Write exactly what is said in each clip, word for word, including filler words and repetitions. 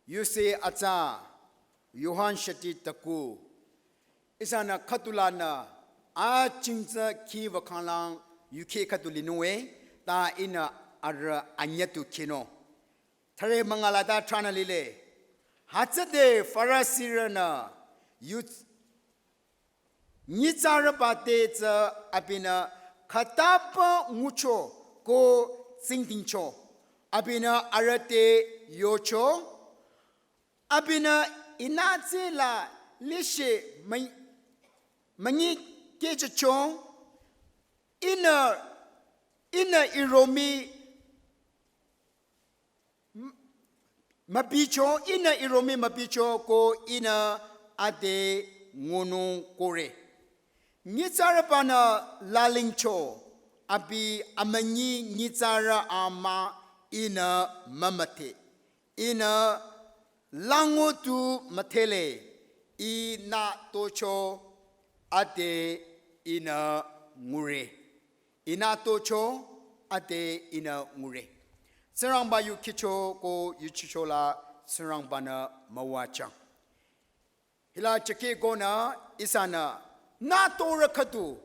Yuse atsa Yohan shati taku. Ihsanü khüdulanü achingtsü ki wükanglang yuke khüdu linunge ta ihnü arüh anyütu kino. Thare mangala ta tranü lile. Hütsüde Farisirünü yu nyitsarüba te tsü abinü khütapü ngucho ko tsingdhingcho. Abinü arüh te yocho. Abinü ihnü tsü la lishe mü-, münyikehjücho. Ihnü, ihnü iromi m-, mübicho, ihnü iromi mübicho ko ihnü ade ngunung kore. Nyitsarübanü lalingcho, abi amünyi nyitsarü amü ihnü mümüdhe. Ihnü lango tu müdhele, ihnü tocho ade ihnü ngure. Ihnü tocho ade ihnü ngure. Tsingrangba yu kicho ko yu chicho la Tsingrangbanü müwajang. Hila chake konü ihsanü nü torü khüdu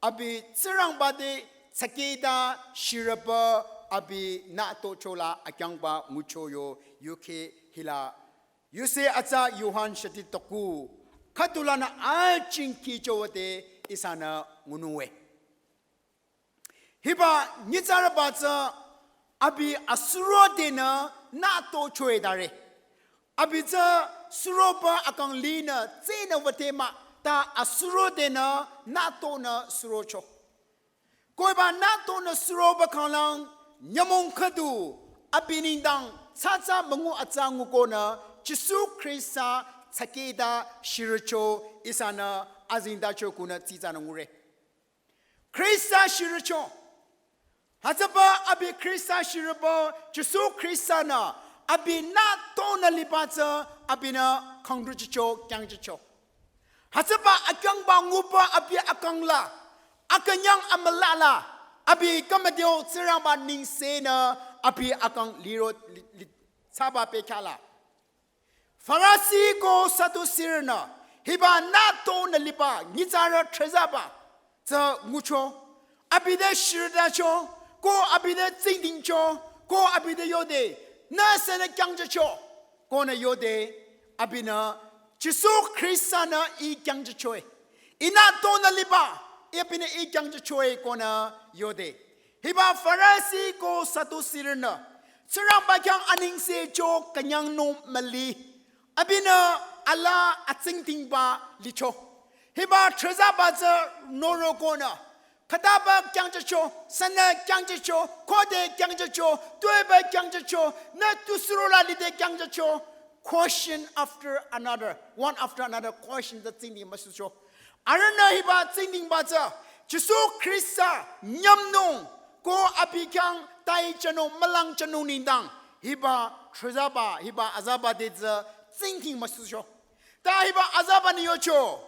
abi Tsingrangba te tsaketa shirüba abinü tocho la akyangba ngucho yo yuke hila yuse atsa Yohan shati taku khüdulanü aching kicho wüde ihsanü ngunuwe. Hiba nyitsarüba tsü abi asuro denü nü tochoe dare. Abi tsü suroba akang linü tsenü wüde mah ta asuro denü nü tonü surocho. Ko hiba nü tonü suroba kanglang nyümong khüdu abi nengdang tsatsa müngu atsa ngukonü Jisu Khrista tsaketa shirücho ihsanü azengtacho kunü tsitsanü ngure. Khrista shirücho. Hütsüba abi Khrista shirüba Jisu Khristanü abinü tonü liba tsü abinü kangdrüchicho kyangjücho. Hütsüba akyangba nguba abi akang la, akünyang amüla la, abi kamadeo Tsingrangba nengsenü abi akang liro li, li, tsaba pekhala. Farisi ko Sadusirünü hiba nü tonü liba nyitsarü threzaba tsü ngucho. Abi te shirüdacho, ko abi te tsingdhingcho, ko abi te yode, nü sünü kyangjücho, konü yode, abinü Jisu Khristanü ih kyangjüchoe. Ihnü tonü liba, abinü ih kyangjüchoe konü yode. Hiba Farisi ko Sadusirünü Tsingrangba khyang anengse cho künyangnung müli. Abinü alaa atsingdhingba licho. Hiba threzaba tsü norokonü khütaba kyangjücho, sünü kyangjücho, khode kyangjücho, tuepü kyangjücho, nü tu surola lide kyangjücho. Question after another, one after another question tsü tsingdhing müsucho. Arühnü hiba tsingdhingba tsü Jisu Khrista nyümnung ko abi khyang taichanung mülangjünung nengdang hiba threzaba, hiba azaba te tsü tsingdhing müsucho. Ta hiba azabanü yocho.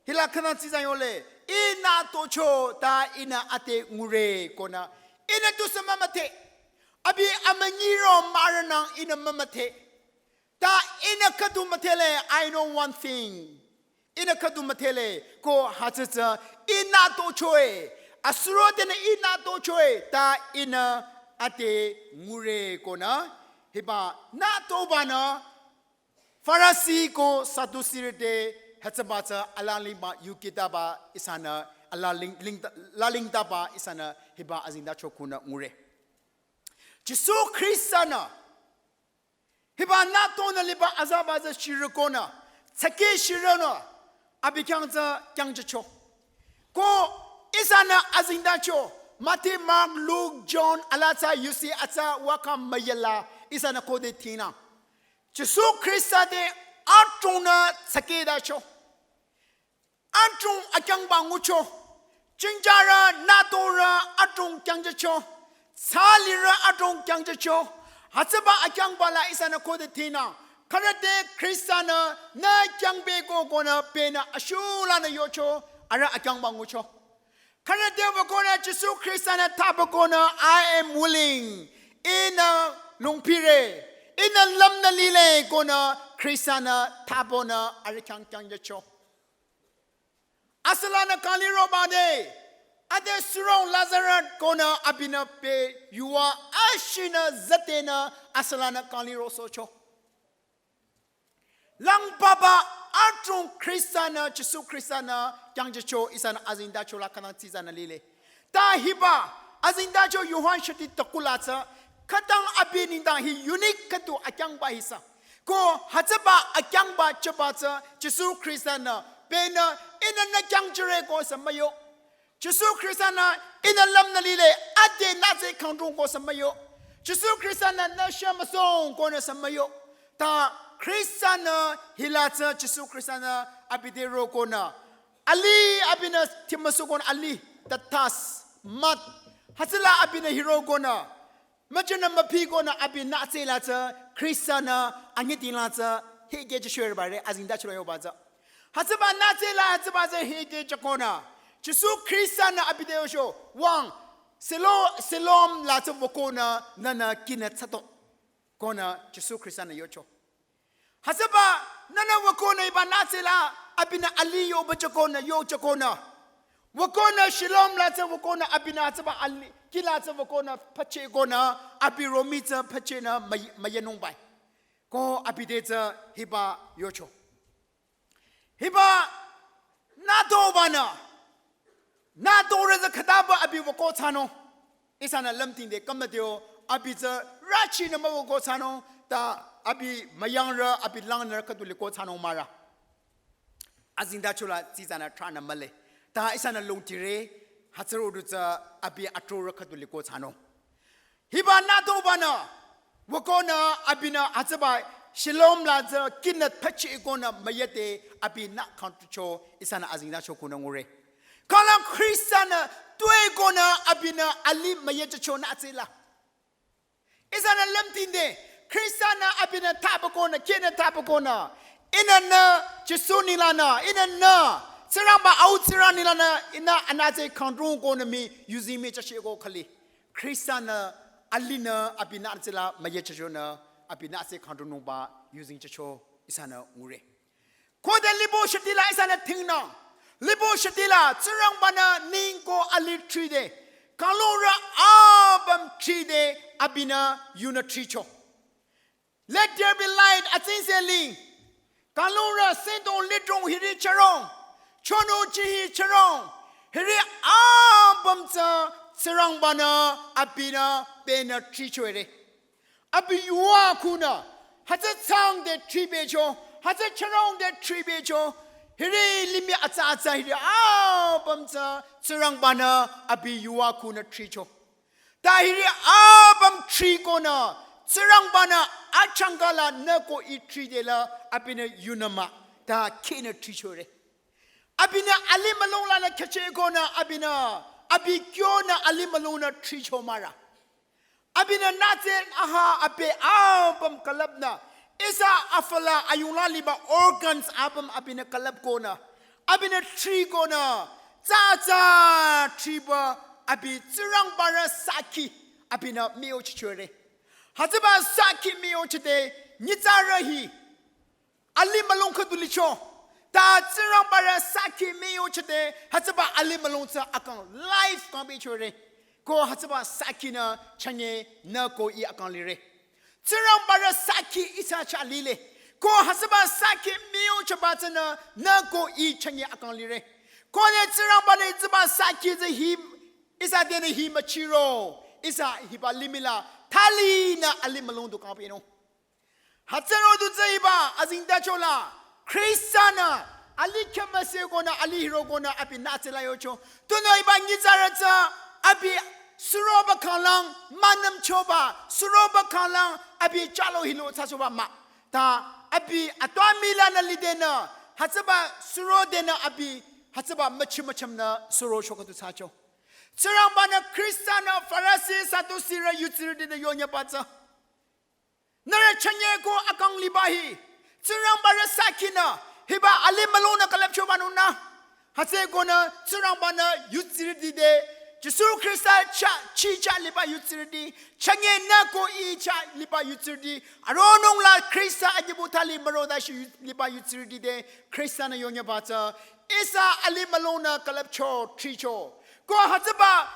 Hila khünü tsitsa yole, ihnü tocho ta ihnü ade ngure konü, ihnü tusü mümüdhe. Abi amünyiro mürünang ihnü mümüdhe. Ta ihnü khüdu müdhele, I know one thing. Ihnü khüdu müdhele, ko hütsü tsü ihnü tochoe. Asuro denü ihnü tochoe, ta ihnü ade ngure konü. Hiba nü tobanü Farisi ko Sadusirü te hütsüba tsü alalingba yukitaba ihsanü alaling, ling, lalingtaba ihsanü hiba azengtacho kunü ngure. Jisu Khristanü hiba nü tonü liba azaba tsü shirükonü, tsake shirünü, abi khyang tsü kyangjücho. Ko ihsanü azengtacho, Matthew, Mark, Luke, John, alaa tsü yusi atsa waka müyela, ihsanü khode thinang. Jisu Khrista te adrongnü tsaketacho. Adrong akyangba ngucho. Jingjarü, nütorü, adrong kyangjücho. Tsalirü adrong kyangjücho. Hütsüba akyangba la ihsanü khode thinang. Khürü te Khristanü nü kyangpehko konü pehnü ashulanü yocho. Arüh akyangba ngucho. Khürü te wükonü Jisu Khristanü thaba konü, I am willing. Ihnü longpire. Ihnü lümnü lile. konü Khrista-nü thsabonü arüh khyang khyang jücho. Asülanü kangli roba de, ade surong Lazarus konü abinü pü yuva ashinü zütenü asülanü kangli rosohcho. Lang papa adrong Khrista-nü, Jisu Khrista-nü kyangjücho ihsanü azengtacho la khütang tsitsanü lile. Ta hiba azengtacho Yohan shati takula tsü khütang abi nengdang hi unique khüdu akyangba hisü. Ko hütsüba akyangba jüba tsü Jisu Khrista-nü pünü ihnü nü kyangjüre ko sü müyo. Jisu Khrista-nü ihnü lümnü lile, ade nü tsü khangdrong ko sü müyo. Jisu Khrista-nü nü shemüsong konü sü müyo. Ta Khrista-nü hila tsü Jisu Khrista-nü abi te rokonü alih abinü thimüsu konü alih, the task, mat. Hütsüla abinü hirokonü müjünü müphi konü abi nü tsü la tsü Khrista-nü anyüding la tsü hikeh jüshore bare azengtacho la yoba tsü. Hütsüba nü tsü la hütsüba tsü hikeh jükonü Jisu Khrista-nü abi te yocho, wüng, Silo, Siloam la tsü wükonü nünü kinü thsato. Konü Jisu Khrista-nü yocho. Hütsüba nünü wükonü hiba nü tsü la abinü alih yoba jükonü, yo jükonü. Wükonü Siloam la tsü wükonü abinü hütsüba alih, ki la tsü wükonü phachekonü abi romi tsü phachehnü müy-, müyünungbai. Ko abi te tsü hiba yocho. Hiba nü tobanü, nü tore tsü khütaba abi wüko thsanung. Ihsanü lümtingde kümüteo abi tsü rüchinü müwüko thsanung, ta abi müyangrü, abi langnürü khüdu liko thsanung mahra. Azengtacho la tsitsanü thranü mühle. Ta ihsanü lümtire, hütsürodu tsü abi atrorü khüdu liko thsanung. Hiba nü tobanü, wükonü abinü hütsüba Siloam la tsü kinü phachekonü müyüde abi nü khangtucho ihsanü azengtacho kunü ngure. Khülang Khrista-nü tuekonü abinü alih müyüjücho nü tsü la. Ihsanü lümtingde, Khrista-nü abinü thsabakonü, kinü thsabakonü, ihnü nü Jisu nenglanü, ihnü nü Tsingrangba au Tsingrang nenglanü, ihnü anü tsü khangdrong konü mii yuzeng mii jüsheko khüli. Khrista-nü alihnü abi nü tsü la müyüjüchonü, abi nü tsü khangdrongnungba yuzeng jücho ihsanü ngure. Khode libo shati la ihsanü thingnü. Libo shati la Tsingrangba-nü ningko alih thride, kanglungrü apüm thride abinü yunü thricho. Let there be light, atsingse ling. Kanglungrü sentong litrong hiri chürong, chonu chihi chürong, hiri apüm tsü Tsingrangba-nü abinü pünü thrichore. Abi yuva khunü, hütsü tsang te thribecho, hütsü chürong te thribecho, hiri limih atsa atsa hiri apüm tsü Tsingrangba-nü abi yuva khunü thricho. Ta hiri apüm thrikonü, Tsingrangba-nü achangka la nü ko ih thride la abinü yunü mah, ta kinü thrichore. Abinü alih mülung lanü khyüchekonü abinü, abi kyonü alih mülungnü thricho mahra. Abinü nü tsü aha abi apüm külüpnü, ihsa afü la ayung la liba organs apüm abinü külüpkonü, abinü thrikonü, tsü tsü thriba abi Tsingrangba-rü sakhi abinü müyochichore. Hütsüba sakhi müyochide nyitsarü hi alih mülung khüdu licho. Ta Tsingrangba-rü sakhi müyochide hütsüba alih mülung tsü akang life kang bichore. Ko hütsüba sakhinü chünye nü ko ih akang lire. Tsingrangba-rü sakhi ihsa chah lile. Ko hütsüba sakhi müyochaba tsünü nü ko ih chünye akang lire. Khode Tsingrangba-nü hütsüba sakhi tsü hi ihsa tenü hi müchiro, ihsa hiba limih la thalinü alih mülung du kang binung. Hütsürodu tsü hiba azengtacho la Khrista-nü alih khyümüsekonü alih hirokonü abi nü tsü la yocho. Tunüo hiba nyitsarü tsü abi suroba khanglang münümchoba, suroba khanglang abi chalo hilo thsachoba mah. Ta abi atümung lanü lidenü, hütsüba surodenü abi hütsüba müchim müchimnü surocho khüdu thsacho. Tsingrangba-nü Khrista-nü Farisi Sadusirü yutsirüti te yonyüba tsü, nührü chünye ko akang liba hi Tsingrangba-rü sakhinü hiba alih mülungnü külüpchoba nungnü. Hütsükonü Tsingrangba-nü yutsirüti te Jisu Khrista chah, chi chah liba yutsirüti, chanye nü ko i chah liba yutsirüti, aronung la Khrista anyübu thali müro dashi yu-, liba yutsirüti te, Khrista-nü yonyüba tsü, ihsa alih mülungnü külüpcho, thricho. Ko hütsüba,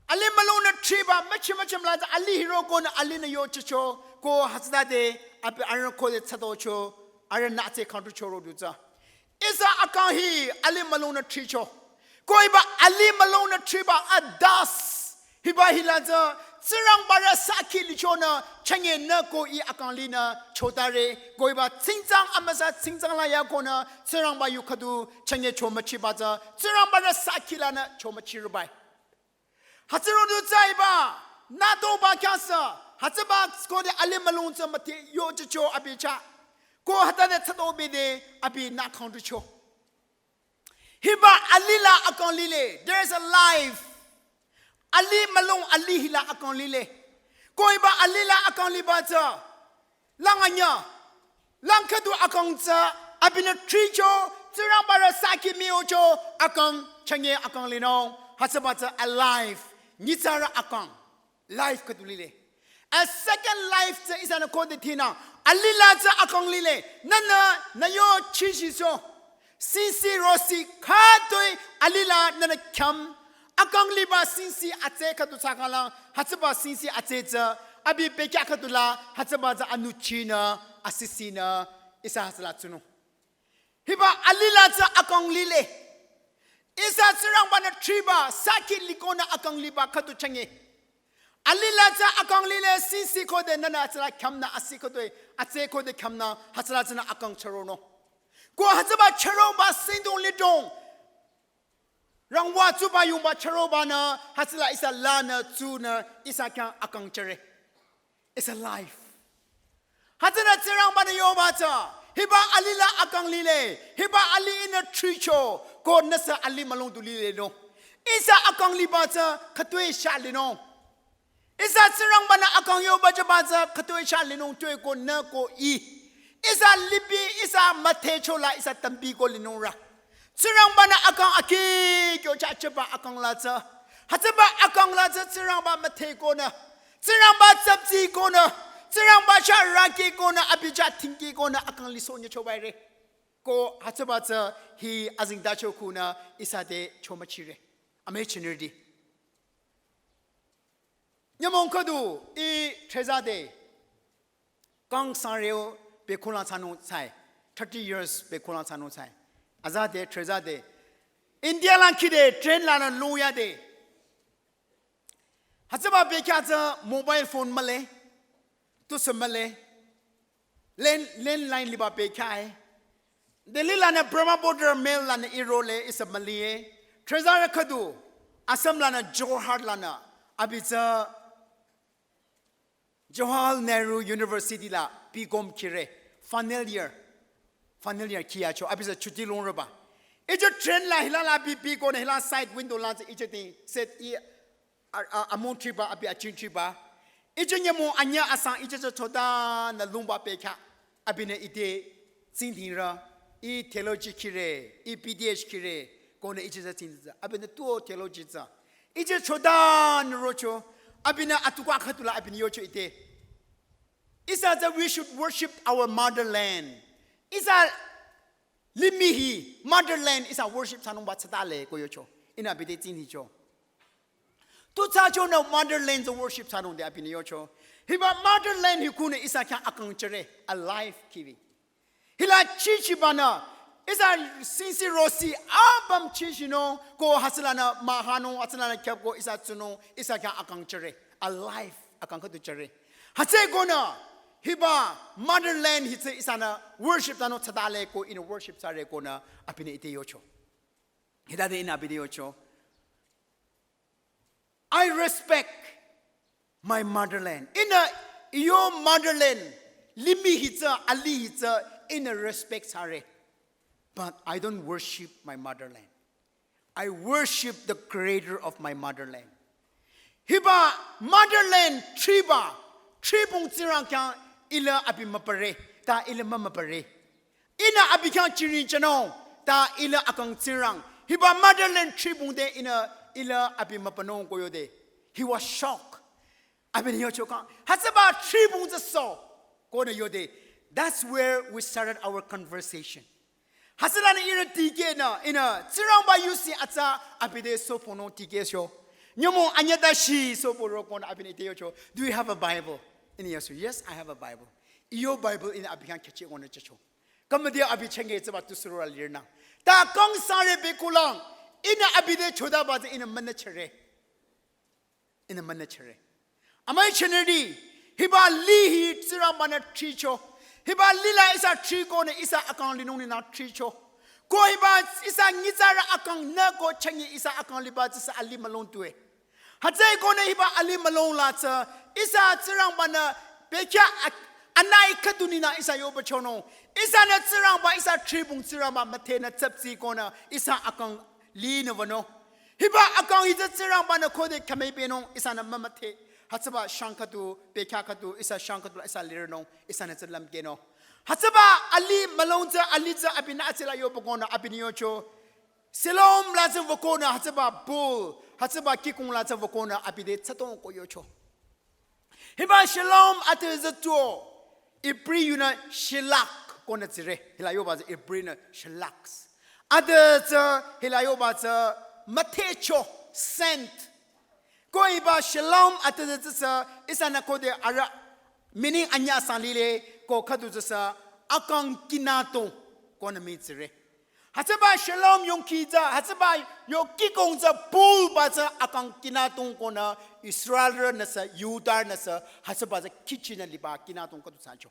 alih mülungnü thriba, müchim müchim la tsü alih hiro konü alihnü yochicho, ko hütsütade, abi arüh khode tsatocho, arühnü atse kangtucho rodu tsü. Ihsa akang hi alih mülungnü thricho. Ko hiba alih mülungnü thriba adas. Hiba hila tsü Tsingrangba rü saki lichonü chanye nü ko i akang linü chotare. Ko hiba tsingtsang amüsa tsingtsang la yakonü Tsingrangba yu khüdu chanye chomachiba tsü Tsingrangba rü saki lanü chomachirubai. Hütsürodu tsü hiba, nü toba kyasa, hütsüba khode alih mülung tsü müthe yochicho abi chah. Ko hütade tsato bide abinü kangtucho. Hiba alih la akang lile, there is a life. Alih mülung alih hila akang lile. Ko hiba alih la akang liba tsü, lang anyü, lang khüdu akang tsü, abinü thricho, Tsingrangba rü saki miyocho, akang, chanye akang linung, hütsüba tsü alive, nyitsarü akang, life khüdu lile. A second life tsü ihsanü khode thinü, alih la tsü akang lile, nünü, nü yochichicho. Singsi rosi khütoi alih la nünü khyüm. Akang liba singsi atse khüdu tsakala, hütsüba singsi atse tsü, abi bekhyah khüdu la, hütsüba tsü anuchinü, asisinü, ihsa hütsüla tsunung. Hiba alih la tsü akang lile. Ihsa Tsingrangba-nü thriba, saki likonü akang liba khüdu chanye. Alih la tsü akang lile singsi khode nünü hütsüla khyümnü asi khode, atse khode khyümnü hütsüla tsünü akang chüronung. Ko hütsüba chüroba singdong lidong. Rangwa tsuba yungba chürobanü hütsüla ihsa lanü tsunü ihsa khyang akang chüre. It's a life. Hütsünü Tsingrangba-nü yoba tsü, hiba alih la akang lile, hiba alih ihnü thricho, ko nüsü alih mülung du lilenung. Ihsa akang liba tsü, khütoi sha linung. Ihsa Tsingrangba-nü akang yoba jüba tsü, khütoi sha linung tue ko nü ko i. Ihsa lipi, ihsa müthecho la, ihsa tampi ko linung ra. Tsingrangba-nü akang aki kyo cha cheba akang la tsü. Hütsüba akang la tsü Tsingrangba müthe konü. Tsingrangba tsaptsi konü. Tsingrangba cha raki konü, abi cha tingki konü akang lisoh nyecho baire. Ko hütsüba tsü hi azingdacho kunü ihsa te chomachire. Ame chinirdi. Nyümong khüdu i thezade. Kang sangreo pekhola thsanung tsai. Thirty years pekhola thsanung tsai. Azade, thezade. India lang kide, train lanü luyade. Hütsüba bekhyah tsü mobile phone mühle. Tusü mühle. Land-, landline liba bekhyah e. Delhi lanü Brahmaputra Mail lanü irole ihsa mühle. Thezare khüdu. Assam lanü Jorhat lanü. Abi tsü Jawaharlal Nehru University la B.Com kire. Final year. Final year kiyacho. Abi tsü chuti longreba. Ijo train la hila la bi bi konü hila side window la ijo ting set i a, a, among triba abi achin triba. Ijo nyümong anyüh asang ijo tsü chotanü lungba bekhyah. Abinü ite tsingdhingra. I theology kire. I B.Th kire. Konü ijo tsü tsingdhinra. Abinü tuo theology tsü. Ijo chotanü rocho. Abinü atuka khüdula abinü yocho ite. Ihsa tsü we should worship our motherland. Ihsa limih hi motherland ihsa worship thsanungba thsatale ko yocho. Ihnü abi te tsingdhicho. Tu thsachonü motherland tsü worship thsanungde abinü yocho. Hiba motherland hi kunü ihsa khyang akang chire, a life giving. Hila chichibanü, ihsa singsi rosi apüm chichinung ko hütsülanü mahanung, hütsülanü khyüp ko ihsa tsunung, ihsa khyang akang chire, a life akang khüdu chire. Hütsü konü, hiba motherland hi tsü ihsanü worship thsanung thsatale ko ihnü worship thsare konü abinü ite yocho. Hitade ihnü abi te yocho. I respect my motherland. Ihnü iyo motherland, limih hi tsü, alih hi tsü, ihnü respect thsare. But I don't worship my motherland. I worship the creator of my motherland. Hiba motherland thriba, thribong Tsingrang khyang ila abi müpare, ta ila mümüpare. Ihnü abi khyang chirin chanung, ta ila akang Tsingrang. Hiba motherland thribong te ihnü ila abi mübünung ko yode. He was shocked. Abinü yocho kang, hütsüba thribung tsü so, konü yode. That's where we started our conversation. Hütsülanü ihrü tikehnü, ihnü, Tsingrangba yusi atsa abi te soponung tikehcho. Nyümong anyüh tashi soporo konü abinü ite yocho, "Do you have a Bible?" Ihnü yocho, "Yes, I have a Bible." Iyo Bible ihnü abi khyang khehcheh konü jücho. Kümüde abi chenge tsüba tu surura lirnü. Ta kang sangre bekulang, ihnü abi te chodaba tsü ihnü münüchere. Ihnü münüchere. Amüi chinirüti, hiba lih hi Tsingrangbanü thricho. Hiba lih la ihsa thrikonü ihsa akang linung ninü thricho. Ko hiba ihsa nyitsarü akang nü ko chenge ihsa akang liba tsüsü alih mülung tue. Hütsüekonü hiba alih mülung la tsü ihsa Tsingrangbanü bekhyah ak-, anai khüdu ninü ihsa yoba chonung. Ihsanü Tsingrangba ihsa thribung Tsingrangba müthehnü tsüpsikonü ihsa akang linü wünung. Hiba akang hi tsü Tsingrangbanü khode khyamüi benung ihsanü mümüdhe. Hütsüba shang khüdu, bekhyah khüdu, ihsa shang khüdu la ihsa lirnung, ihsanü tsü lümkehnung. Hütsüba alih mülung tsü, alih tsü abinü atsila yoba konü abinü yocho. Siloam la tsü wükonü hütsüba bull, hütsüba kikung la tsü wükonü abi te tsütong ko yocho. Hiba Siloam ade tsü tuo, Ibri yunü shellak konü tsire. Hila yoba tsü Ibri nü shellak. Ade tsü hila yoba tsü müthehcho, sand. Ko hiba Siloam ade tsü tsü ihsanü khode arüh meaning anyüh sang lile ko khüdu tsüsü akang kinatong konü mii tsire. Hütsüba Siloam yongkhi tsü, hütsüba yo kikong tsü bull ba tsü akang kinatong konü Israelrünüsü, Jihudarünüsü, hütsüba tsü khichinü liba kinatong khüdu thsacho.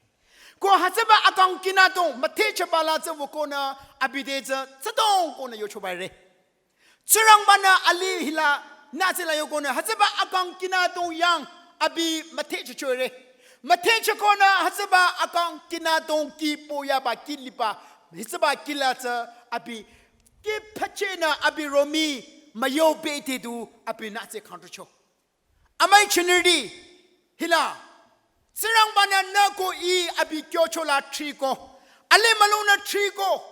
Ko hütsüba akang kinatong müthehchaba la tsü wükonü abi te tsü tsütong konü yochoba re. Tsingrangbanü alih hila nütsila yokonü hütsüba akang kinatong yang abi müthehchechore. Müthehchekonü hütsüba akang kinatong ki poyaba ki liba. Hütsüba ki la tsü abi ki phachehnü abi romi müyo bete du abi nütse kangtrucho. Amüi chinirüti hila. Tsingrangbanü nü ko ih abi kyocho la thriko. Alih mülungnü thriko.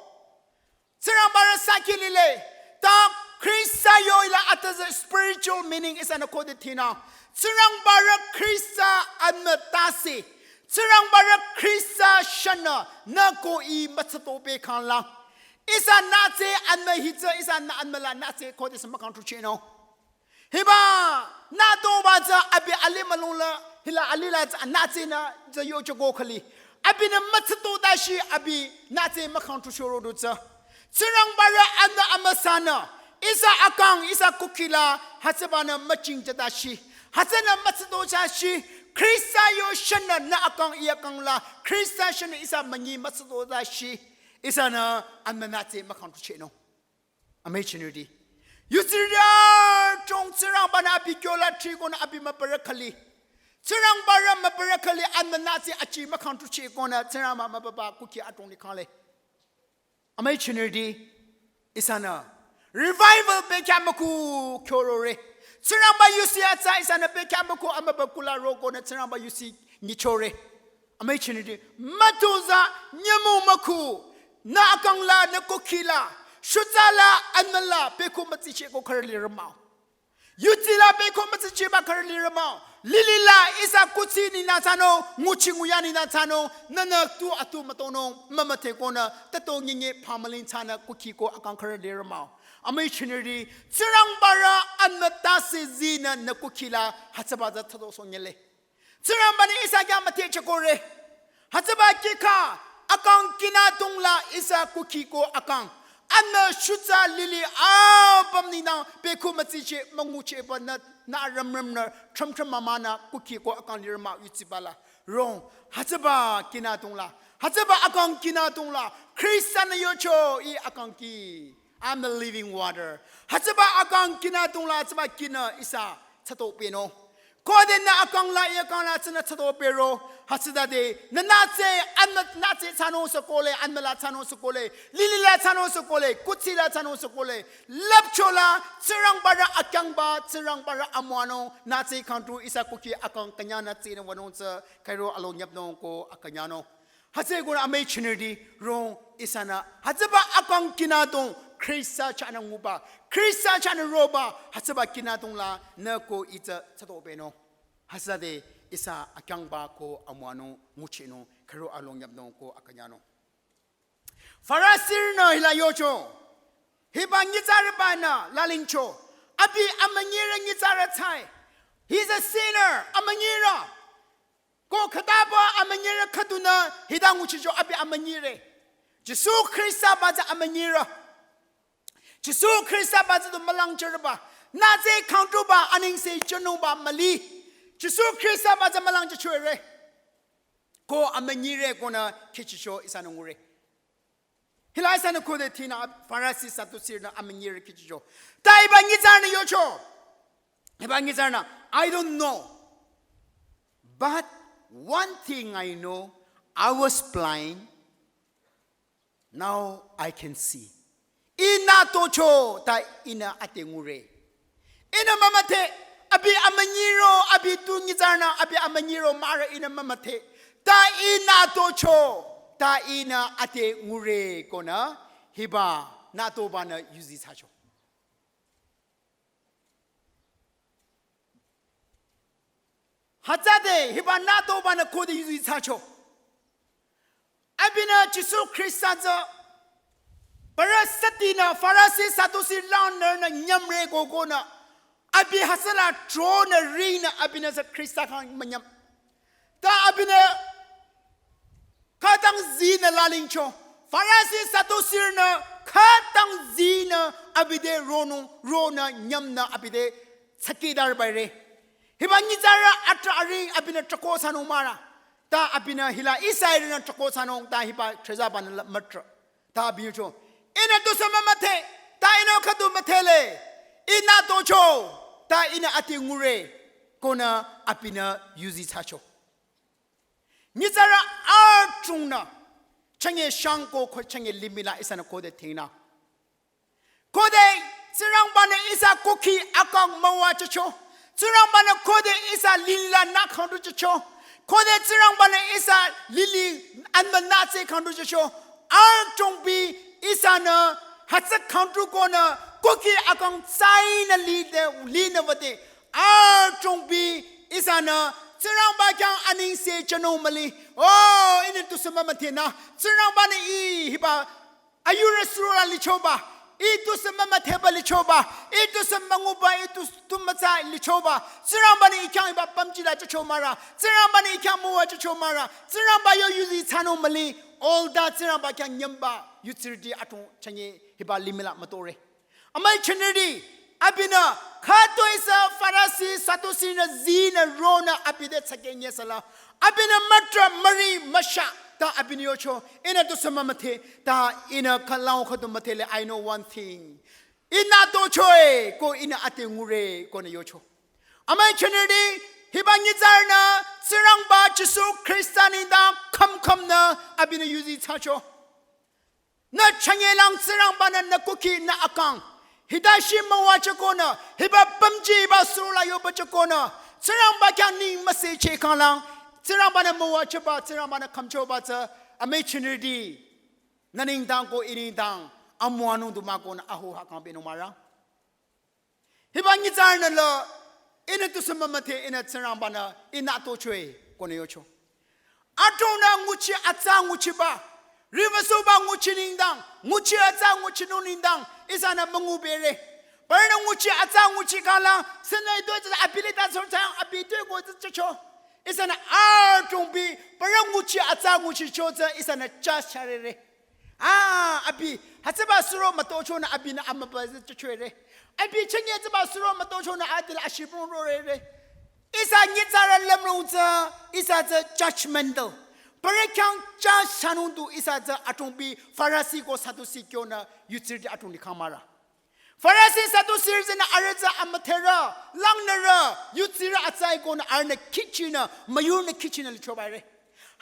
Tsingrangbarü saki lile. Ta Khrista yo hila ade tsü spiritual meaning ihsanü khode thinü. Tsingrangbarü Khrista anmü tase. Tsingrangbarü Khrista shanü nü ko ih mütsütobe kanglang. Ihsa nütse anmü hi tsü ihsa nü anmü la nütse khode sü mükangtruchehnung. Hiba nütoba tsü abi alih mülung la, hila alih la tsü nütsenü tsü yochoko khali. Abinü mütsüto tashi abi nütse mükangtruchoro du tsü. Tsingrangbarü anü amüsanü. Ihsa akang, ihsa kukhi la, hütsübanü müchingcha tashi. Hütsünü mütsüto tashi. Khrista yo shanü nü akang ih akang la. Khrista shanü ihsa münyi mütsüto tashi. Ihsanü anmü nütse mükangtruchehnung. Amüi chinirüti. Yutsirü chong Tsingrangbanü abi kyo la thrikonü abi mübürü khali. Tsingrangbarü mübürü khali anmü nütse achi mükangtruchehkonü Tsingrangba mübüba kukhi adrong li kangle. Amüi chinirüti. Ihsanü. Revival bekhyah mükhu kyorore. Tsingrangba yusi atsa ihsanü bekhyah mükhu amübü kula rokonü Tsingrangba yusi nyichore. Amüi chinirüti, mütozah nyümong mükhu, nü akang la, nü kukhi la, shutsa la, anmü la, pekhu mütsicheh ko khürü lirü mah-o. Yuti la pekhu mütsichehba khürü lirü mah-o. Lili la ihsa kuthsi ninü thsanung, nguchi nguya ninü thsanung, nünü tu atu mütonung, mümüdhekonü, tato nyenye phamüling thsanü kukhi ko akang khürü lirü mah-o. Amüi chinirüti, Tsingrangbarü anmü tase zinü nü kukhi la, hütsüba tsü tato sonyele. Tsingrangbanü ihsa khyang müthehchekore. Hütsüba kihkha akang kinatong la ihsa kukhi ko akang. Anü shutsa lili apüm ninü pekhu mütsicheh münguchehba nü, nü rümrümnü thrümthrüm mümanü kukhi ko akang lirü mah-o yutsiba la. Rong, hütsüba kinatong la. Hütsüba akang kinatong la. Khristanü yocho ih akang ki. I'm the living water. Hütsüba akang kinatong la, hütsüba kinü ihsa thsato penung. Khode nü akang la, ih akang la, tsünü thsato pero. Hütsütade, nü nütse, anmü nütse thsanung sü kohle, anmü la thsanung sü kohle, lili la thsanung sü kohle, kuthsi la thsanung sü kohle. Lüpcho la, Tsingrangbarü akyangba, Tsingrangbarü amüwanung, nütse kangtru ihsa kukhi akang künyangnü tsinü wünung tsü, khairo alo nyüpnung ko akünyangnung. Hütsüekonü amüi chinirüti rong ihsanü. Hütsüba akang kinatong, Khrista chahnü nguba, Khrista chahnü roba, hütsüba kinadong la nü ko itsü tsüto benung. Hütsüde ihsa akyangba ko amüwanung nguchinung, khürü along yapnung ko akünyangnung. Farisirünü hila yocho. Hiba nyitsarübanü lalingcho. Abi amünyirü nyitsarü tsü. He's a sinner. Amünyirü. Ko khütaba amünyirü khüdunü hita nguchicho abi amünyirü. Jisu Khrista ba tsü amünyirü. Jisu Khrista ba tsü du mülangjürüba. Nü tsü khangtuba anengse jünungba müli. Jisu Khrista ba tsü mülangjichore. Ko amünyirü konü khichicho ihsanü ngure. Hila ihsanü khode thinü Farisi Sadusirünü amünyirü khichicho. Ta hiba nyitsarünü yocho. Hiba nyitsarünü, "I don't know. But one thing I know, I was blind, now I can see." Ihnü tocho ta ihnü ate ngure. Ihnü mümüdhe, abi amünyiro, abi tu nyitsarünü, abi amünyiro mürü ihnü mümüdhe. Ta ihnü tocho, ta ihnü ate ngure konü, hiba nütobanü yuzi thsacho. Hütsüde hiba nütobanü khode yuzi thsacho. Abinü Jisu Khrista tsü, parü sütinü Farisi Sadusi langnürünü nyümre kokonü. Abi hütsüla tronü rinü abinü tsü Khrista khyang münyüm. Ta abinü khütang zinü lalingcho. Farisi Sadusirünü khütang zinü abi te ronung, ronü nyümnü abi te tsakidar baire. Hiba nyitsarü atrah aring abinü trako thsanung mürü. Ta abinü hila ihsa ihrünü trako thsanung ta hiba threzabanü la mütrah. Ta abi yocho. Ihnü tusü mümüdhe. Ta ihnü khüdu müdhele. Ihnü tocho. Ta ihnü ate ngure. Konü abinü yuzi thsacho. Nyitsarü adrongnü, chünye shangko ko chünye limih la ihsanü khode thingnü. Khode Tsingrangbanü ihsa kukhi akang müwajücho. Tsingrangbanü khode ihsa lila nü khangdujücho. Khode Tsingrangbanü ihsa lili anba nü tsü khangdujücho. Adrongbi ihsanü hütsü khangdu konü kukhi akang tsainü lide, linü wüde. Adrongbi ihsanü Tsingrangba khyang anengse jünung müli. Oh, ihnü tusü mümüdhenü. Tsingrangbanü ih hiba ayurü suro la lichoba. Ih tusü mümüdheba lichoba. Ih tusü münguba, ih tusü tu mütsa lichoba. Tsingrangbanü ih khyang hiba pümji la jücho mürü. Tsingrangbanü ih khyang müwajücho mürü. Tsingrangba yo yuzi thsanung müli. All that Tsingrangba khyang nyümba. Yutsirüti adrong chünye hiba limih la mütore. Amüi jünirüti, abinü, khütoi sü Farisi, Sadusinü, zinü, ronü, abi te tsakeh nyesüla. Abinü mütrah, müri, müsha, ta abinü yocho, ihnü tusü mümüdhe, ta ihnü khülang khüdu müdhele, I know one thing. Ihnü tocho-e, ko ihnü ate ngure, konü yocho. Amüi jünirüti, hiba nyitsarünü, Tsingrangba Jisu Khrista nengdang, khümkhümnü, abinü yuzi thsacho. Nü chünyelang Tsingrangbanü nü kukhi nü akang. Hita shi müwajü konü, hiba pümji hiba suro la yobajü konü. Tsingrangba khyang ning müsecheh khanglang. Tsingrangbanü müwajüba, Tsingrangbanü khümchoba tsü, amüi jünirüti. Nü nengdang ko ih nengdang, amüwanung du mah konü ahu hakang benung mürü. Hiba nyitsarünü la, ihnü tusü mümüdhe ihnü Tsingrangbanü, ihnü tocho-e, konü yocho. Adrongnü nguchi atsa nguchiba, riwüsohba nguchi nengdang, nguchi atsa nguchinung nengdang, ihsanü müngubere. Parünü nguchi atsa nguchi khanglang, sünü ito tsü abi lita sor tsang abi to ko tsü jücho. Ihsanü adrongbi, parü nguchi atsa nguchicho tsü, ihsanü judge thsarere. Ah, abi, hütsüba suro mütochonü abinü amüba tsü jüchore. Abi chünye tsüba suro mütochonü adila ashibong rorere. Ihsa nyitsarü lümlong tsü, ihsa tsü judgmental. Parü khyang judge thsanung du ihsa tsü adrongbi Farisi ko Sadusi kyonü yutsirüti adrong likhang mürü. Farisi Sadusirü tsünü arüh tsü amüdherü, langnürü, yutsirü atsai konü arühnü khichinü, müyurünü khichinü lichobaire.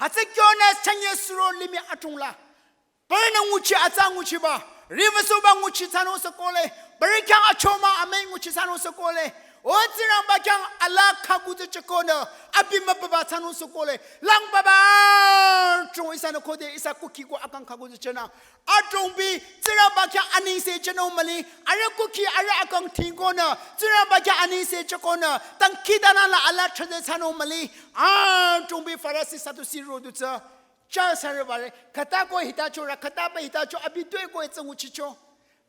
Hütsü kyonü chünye suro limih adrong la. Parünü nguchi atsa nguchiba, riwüsohba nguchi thsanung sü kohle, parü khyang achomang amüi nguchi thsanung sü kohle. O Tsingrangba khyang alaa khaku tsü chükonü, abi mübüba thsanung sükole, lang baba, chung ihsanü khode ihsa kukhi ko akang khaku tsü chünü. Adrongbi, Tsingrangba khyang anengse chünung müli, arüh kukhi arüh akang thingkonü, Tsingrangba khyang anengse chükonü, dangkhidangnang la alaa thsade thsanung müli, adrongbi Farisi Sadusi roh du tsü, chah sarübare, khüta ko hita chorü, khüta ba hita cho, abi tue ko etsü nguchicho.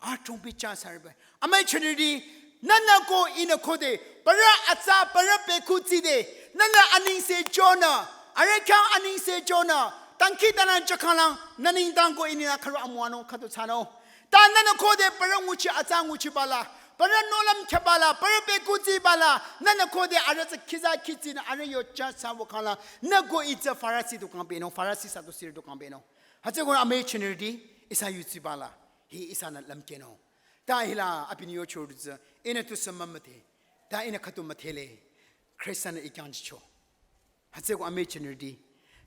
Adrongbi chah sarübare. Amüi jünirüti, nühnü ko ihnü khode, parü atsa, parü bekhu tside, nühnü anengse chonü, arüh khyang anengse chonü, dangkhidangnang chakhalang, nü nengdang ko ihnü khürü amüwanung khüdu thsanung. Ta nühnü khode parü nguchi atsa nguchiba la, parü nohlüm khyaba la, parü bekhu tsiba la, nühnü khode arüh tsü khiza khitsinü arüh yo chah sa wükhangla, nü ko ih tsü Farisi du kangbenung, Farisi Sadusi du kangbenung. Hütsüko amüi jünirüti, ihsa yutsiba la, hi ihsanü lümkehnung. Ta hila abinü yocho du tsü, ihnü tusü mümüdhe, ta ihnü khüdu müdhele, Khrista-nü ih khyang jücho. Hütsüko amüi jünirüti.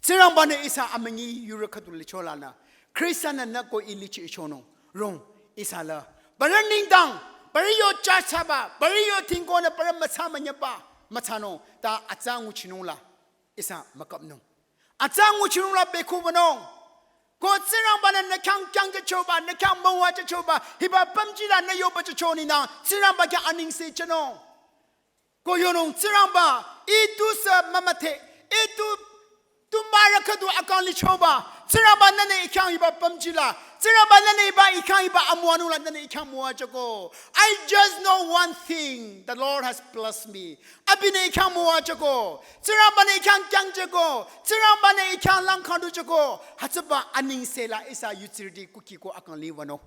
Tsingrangba-nü ihsa amünyi yurü khüdu licho lanü. Khrista-nü nü ko ih lichichonung. Rong ihsa la. Parü nengdang. Parü yo chah saba. Parü yo thingkonü parü mütsa münyaba. Mütsanung. Ta atsa nguchinung la. Ihsa mükapnung. Atsa nguchinung la bekhu wünung. Ko Tsingrangba-nü nü khyang khyang jüchoba, nü khyang müwa jüchoba. Hiba pümji la nü yoba jücho nengdang. Tsingrangba khyang anengse chonung. Ko yonung Tsingrangba, ih tusü mümüdhe, ih tu, tu marü khüdu akang lichoba. Tsingrangba nühnü ih khyang hiba pümji la. Tsingrangba nühnü hiba ih khyang hiba amüwanung la nühnü ih khyang müwa jüko. I just know one thing. The Lord has blessed me. Abinü ih khyang müwa jüko. Tsingrangba-nü ih khyang khyang jüko. Tsingrangba-nü ih khyang lang khangdu jüko. Hütsüba anengse la ihsa yutsirüti kukhi ko akang liwünung.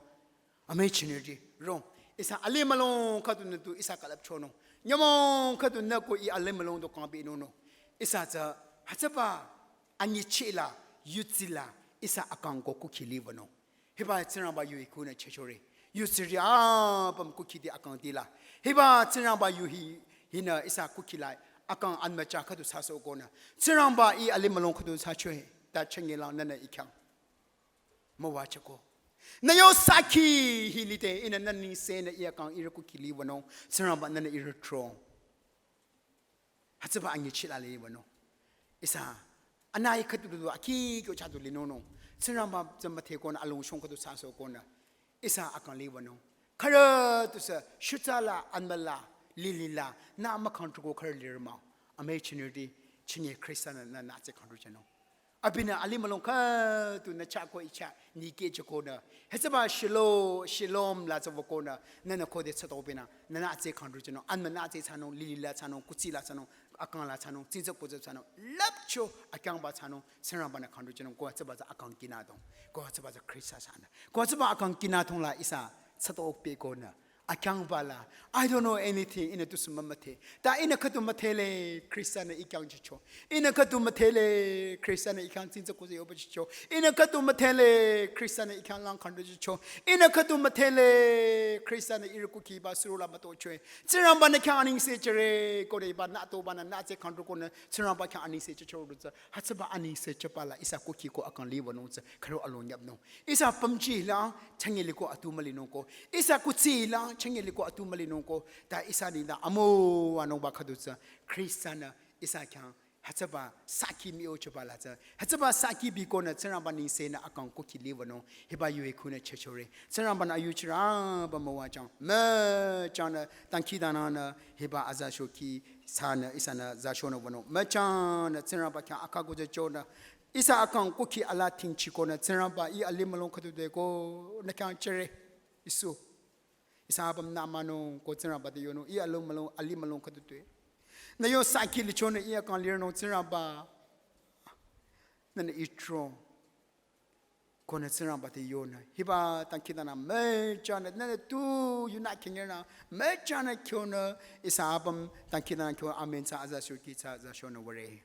Amüi jünirüti, rong. Ihsa alimülung khüdunü tu ihsa külüp chonung. Nyümong khüdunü ko ih alimülung du kangbi nunung. Ihsa tsü hütsüba anyichila, yutsila, ihsa akang ko kukhi liwünung. Hiba Tsingrangba yu hi khunü chechore. Yutsiri apüm kukhi di akang dila. Hiba Tsingrangba yu hi, hinü ihsa kukhi la akang anmücha khüdu sasohkonü. Tsingrangba ih alimülung khüdu sachoe. Ta chünye lang nühnü ih khyang müwa jüko. Nü yo sakhi hi lide ihnü nü nengsenü ih akang ihrü kukhi liwünung, Tsingrangba nühnü ihrü throng. Hütsüba anyichila liwünung. Ihsa, anai khüdu du akhi kyo chah du linunung. Tsingrangba tsü müdhekonü alongshong khüdu sasohkonü. Ihsa akang liwünung. Khürü tusü, shutsa la, anmüla, lilila, nü mükhang tuko khürü lirü mah-o. Amüi jünirüti, chünye Khrista-nü nü, nü tsü khangdu jünung. Abinü alimülung khüdunü chah ko ih chah, nyi keh jükonü. Hütsüba shilo, shalom la tsü wükonü, nühnü khode tsütobinü, nü nü tsü khangdu jünung, anmü nü tsü thsanung, lilila thsanung, kutsila thsanung, akang la thsanung, tsingtsü kutsü thsanung, lüpcho akyangba thsanung, Tsingrangba-nü khangdu jünung, ko hütsüba tsü akang kinadong, ko hütsüba tsü Khrista thsanü, ko hütsüba akang kinadong la ihsa, tsütopehkonü, akyangba la, I don't know anything, ihnü tusü mümüdhe. Ta ihnü khüdu müdhele, Khrista-nü ih khyang jücho. Ihnü khüdu müdhele, Khrista-nü ih khyang tsingtsü kutsü yoba jücho. Ihnü khüdu müdhele, Khrista-nü ih khyang lang khangdu jücho. Ihnü khüdu müdhele, Khrista-nü ihrü kukhi ba suro la mütochoe. Tsingrangba nü khyang anengse jüre, kore ba nü tobanü nü tsü khangdu konü, Tsingrangba khyang anengse jücho du tsü. Hütsüba anengse jüba la ihsa kukhi ko akang liwünung tsü, khürü along nyüpnung. Ihsa pümji lang, chünye liko atu mülinung ko. Ihsa kutsi lang, chünye liko atu mülinung ko. Ta ihsa nengdang amüwanungba khüdu tsü, Khrista-nü ihsa khyang, hütsüba sakhi müyochüba la tsü. Hütsüba sakhi bikonü, Tsingrangba nengsenü akang kukhi liwünung. Hiba yu hi khunü chechore. Tsingrangba-nü ayuchirü apüm müwajüng. Müchangnü, dangkhidangnangnü, hiba aza shokhi thsanü, ihsanü za shonü wünung. Müchangnü, Tsingrangba khyang akha kujüchonü. Ihsa akang kukhi alaa thingchikonü, Tsingrangba ih alimülung khüdu de ko, nü khyang jüre, Jisu. Ihsa apüm nü müwanung ko Tsingrangba te yonung, ih alimülung, alimülung khüdu de. Nü yo sakhi lichonü ih akang lirnung Tsingrangba. Nühnü ih throng. Konü Tsingrangba te yonü. Hiba dangkhidangnang müchangnü, nühnü tu yunü khingenü, müchangnü kyonü, ihsa apüm dangkhidangnang kyo amen tsü aza shokhi tsü aza shonü würe.